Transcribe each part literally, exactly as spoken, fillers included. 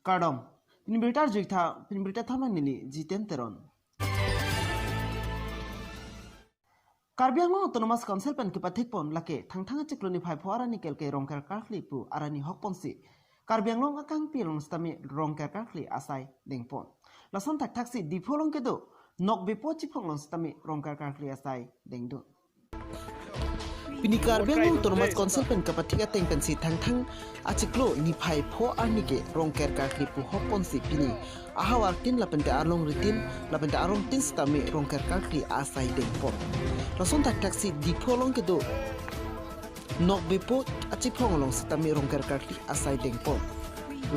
Kardom. Pini birta arjuik tha, pini birta thama neli Jiten Teron. Karbi Anglong Autonomous Council pen kepathikpon lake Thangthang achiklo niphai pho arni kelke Rongker Karkli pu arni hokponsi Karbi Anglong akangpi along sitame Rongker Karkli asai dengpon. Lason thakthaksi Diphu along kedo Nokbepo chiphong along sitame Rongker Karkli asai dengdun. Pini Karbi Anglong Autonomous Council pen kapathik ateng pensi Thangthang achiklo niphai pho arni ke Rongker Karkli pu hokponsi pini ahavar tin lapente arlong ritin lapente arong tin sitame Rongker Karkli asai dengpon. Lason thakthaksi Diphu along kedo Nokbepo achiphong along sitame Rongker Karkli asai dengpon.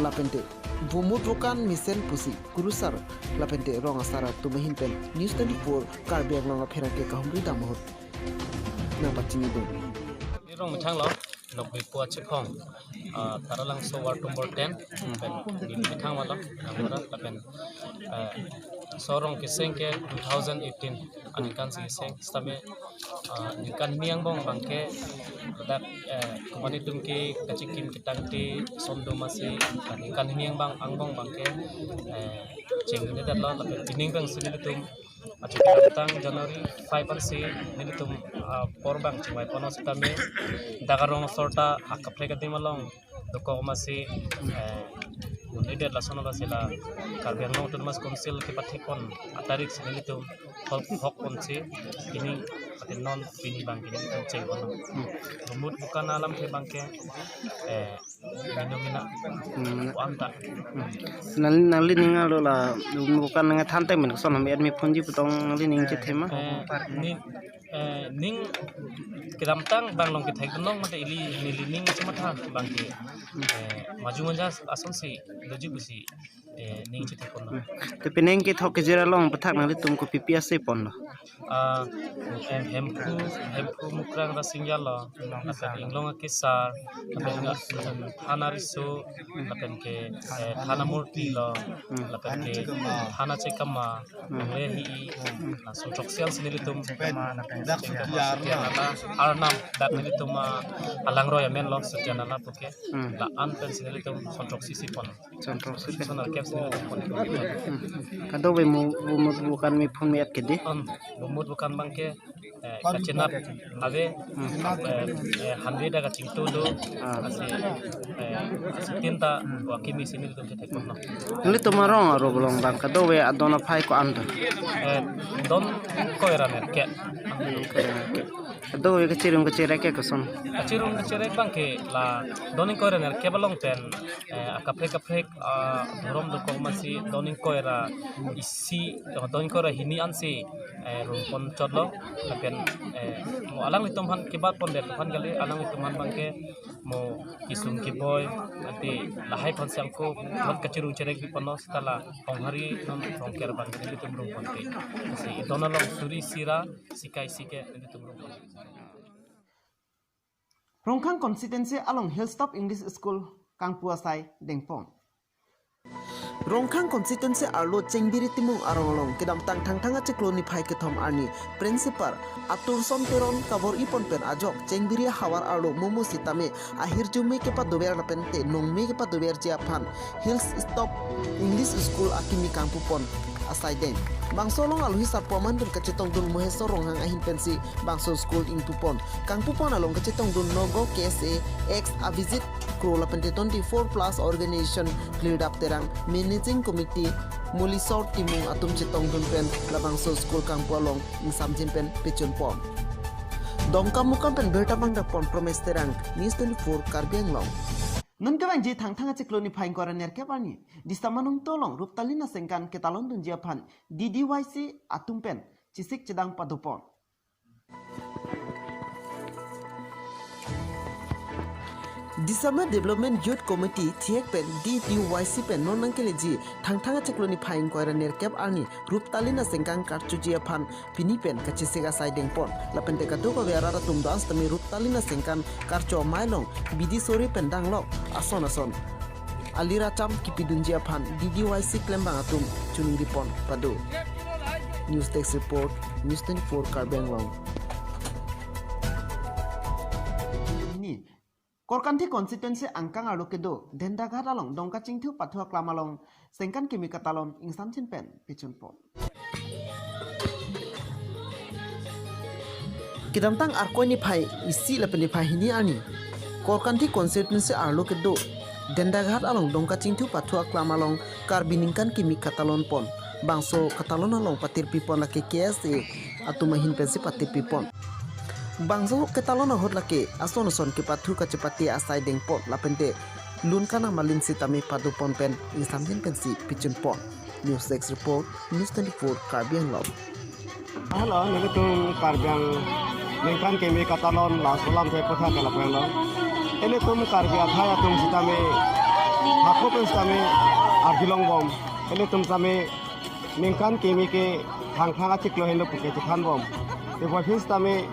Lapente vomut vokan mesen pusi kurusar lapente rong asar atum ahin pen News twenty-four Karbi Anglong apherangke kahumri dam ahut nangpachinidun. Rong methang lo, Nokbepo achiphong, ah, Taralangso ward number ten, pen neli methang valo, nangmora, lapen, eh, laso arong keseng ke two thousand eighteen aningkan si keseng, sitame, ah, ningkan hini angbong abangke, ladak, eh, komane atum ke kachikim ketang ti sondom asi, ningkan hini angbong, angbong abangke, eh, chengdundetlo, lapen pining abang si nelitum achi kedamtang January five ansi nelitum, ah, apor abang chingvaiponlo sitame dak arong asor ta akaprek adim along dokok masi, eh, un'edet lason lo si la Karbi Anglong Autonomous Council kepathikpon atarik si nelitum hok, hokponsi pini, pati non pini abangke nelitum chengponlo. Vomut vokan alamthe abangke, eh, mino mina. Hmm. Anta. Hmm. Nang, nanglining arlo la vomut vokan nangthan tame koson ham, admi phonji pu tong nanglining chethema? Eh, ni, eh, ning kedamtang abang along kethekdun long mate ili nelining chematha abangke, eh, majung anja asonsi doji pusi, eh, ning chethekponlo. Hmm. Te penang kethok kejir along pathak nanglitum kopipi asai ponlo? Ah, em, Hemphu, Hemphu Mukrang Rasinja lo, lapen Inglong Akesar, lapen, em, Thana Riso, lapen ke, eh, Thana Murti lo, lapen ke Thana Chekama, Longle Hi-i, la son throksi si nelitum, Sutianala, Arnam, dak nelitum, ah, alangroi amen lo, Sutianala puke, la-an pen si nelitum son throksi si pon. Son throksi. Son arkep si nelitum pon. Hmm. Kadokave mo, vomut vokan mephun me-et ke dei? Hmm. Vomut vokan abangke, eh, kachenap ave, eh, eh, hanve dak kachingtu do, ah, asi, eh, asi tin ta, wa kimi si nelitum chethekponlo. Nelitum arong arlo along abang kadokave adon aphai ko-an do? Eh, don ingkoi ra nerkep. Don ingkoi ra nerkep. Kadokave kachirum kachirek ke koson? Kachirum kachirek abangke la don ingkoi ra nerkep along pen, eh, akaprek kaprek, ah, dhorom dokok masi don ingkoi ra isi, don ingkoi ra hini ansi, eh, rumponchotlo, lapen, eh, mo alanglitum aphan kebatpondet aphan kali, alanglitum aphan abangke mo kesung keboi, ante lahai aphan si angko, aphan kachirum chirek biponlo seta la Honghari non Rongker abangke nelitum rumponte. Si idon along suri isi ra sika isi ke nelitum rumponte. Rongkhang constituency along Hilltop English School kangpu asai dengpon. Rongkhang constituency arlo Chengbiri Timung arong along kedamtang Thangthang achiklo niphai kethom arni Principal Aturson Teron kabor-ipon pen ajok Chengbiri ahavar arlo momo sitame ahirjume kepadover lapente nongme kepadoverji aphan Hilltop English School akimi kangpupon asai deng. Bangso along alohi sarpo aman pen kachetongdun Mohesor Ronghang ahin pensi bangso school ingpupon. Kangpupon along kachetongdun Nogo K S A ex Abhijit Kro lapente twenty-four plus organization Klirdap Terang, Managing Committee Molisor Timung atum chetongdun pen labangso school kangpu along ingsamjin pen pechunpon. Dongkamukam pen birta pangdakpon Promes Terang, News twenty-four Karbi Anglong. Non kevangji Thangthang achiklo niphai ingkoi ra nerkep arni Disamar Nongtong along Ruptalina Sengkan ketalondunji aphan D D Y C atum pen chesik chedang padopon. Disamar Development Youth Committee thihek pen D D Y C pen non nangkeleji Thangthang achiklo niphai ingkoi ra nerkep arni Ruptalina Sengkan karchuji aphan pini pen kachesik asai dengpon. Lapente kadokave arat atum do-an sitame Ruptalina Sengkan karcho amei along bidi sori pen danglok ason ason aliracham kipidunji aphan D D Y C klembang atum chiningripon pado. News Desk Report, News twenty-four Karbi Anglong. Hini Korkanthi constituency angkang arlo kedo Dendaghat along Dongkachingthu pathu aklam along ningkan kimi katalon ingsamjin pen pichunpon. Kedamtang Arkoi niphai isi lapen niphai hini arni Korkanthi constituency arlo kedo Dendaghat along Dongkachingthu pathu aklam along Karbi ningkan kimi katalon pon. Bangso katalon along patirpi pon lake K S A atum ahin pensi patirpi pon. Bangso ketalon ahut lake ason ason kepathu kachepate asai dengpon lapente lun kanang malin sitame pado pon pen ingsamjin pensi pichunpon. News Desk Report, News twenty-four Karbi Anglong. Hello, nelitum Karbi Anglong ningkan kimi katalon laso alam te kotha kala penglo. Ilitum Karbi akhai atum sitame hako pen sitame arjulong bom. Ilitum sitame ningkan kimi ke thangthang achiklo henlo puke chikhan bom. Te boy phis sitame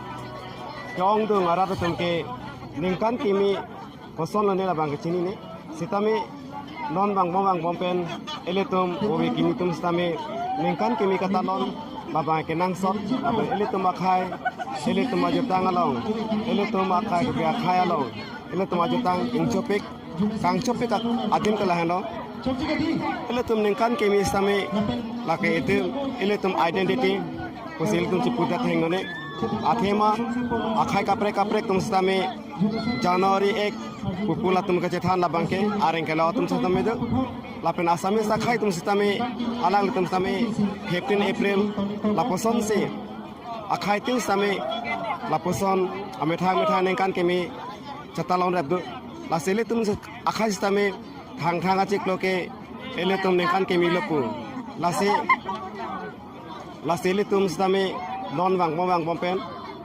ke-ongdung arat atum ke ningkan kimi koson lone labang ke chinine. Sitame non vangbom vangbom pen ilitum obi kimi atum sitame ningkan kimi katalon labang ke nangsot. Lapen ilitum akhai, ilitum ajutang along, ilitum akhai ke akhai along, ilitum ajutang ingchopik, kangchopik ak-, adim ke lahenlo. Ilitum ningkan kimi sitame lake itum ilitum identity pusi ilitum chipudet hengnone. Athema akhai kaprek kaprek atum sitame January ek pupu latum kachethan labang ke areng kelo atum sitame do. Lapen Assamese akhai atum sitame alanglitum sitame fifteen April lapuson si akhai atum sitame lapuson amethang methang ningkan kimi chatalon rep do. Lasi ilitum akhai sitame thangthang achiklo ke ilitum ningkan kimi lo pu. Lasi, lasi ilitum sitame non vangbom vangbom pen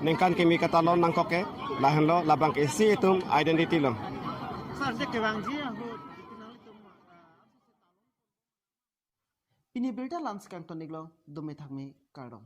ningkan kimi katalon nangkok ke lahenlo, labang ke isi itum identity lo. Sir, je kevangji ahut. Pini birta la-ansi kangton-iklo, dome thakme kardom.